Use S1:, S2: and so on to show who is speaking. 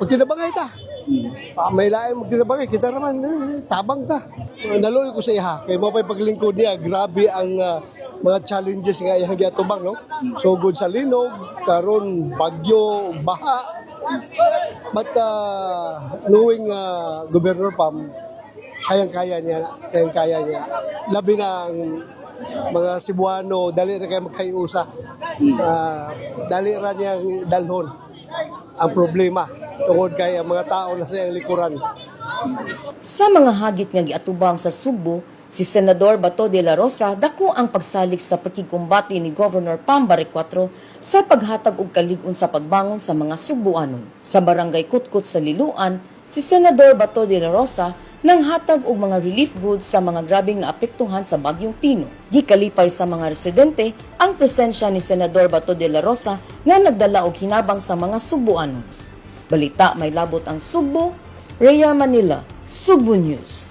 S1: Magtinabangay ta. May lain magtinabangay, kita naman, tabang ta. Naluoy ko sa iha, kay mao pa'y paglingkod niya, grabe ang mga challenges nga iyang giatubang, no? Sugod sa linog, karon bagyo, baha. But knowing Governor Pam, kayang-kaya niya, kayang-kaya niya. Labi na ang mga Cebuano, dali na kayo magkaiusa. Dali ra niyang dalhon ang problema tungod kay ang mga tao na sa iyang likuran.
S2: Sa mga hagit nga giatubang sa Sugbo, si Senador Bato de la Rosa dako ang pagsalig sa pakigkumbati ni Governor Pam Baricuatro sa paghatag og kalig-on sa pagbangon sa mga Sugbuanon. Sa Barangay Kutkut sa Liloan, si Senador Bato de la Rosa nanghatag og mga relief goods sa mga grabeng naapektuhan sa Bagyong Tino. Gikalipay sa mga residente ang presensya ni Senador Bato de la Rosa nga nagdala og hinabang sa mga Sugbuanon. Balita may labot ang Sugbo, Rhea Manila, Sugbo News.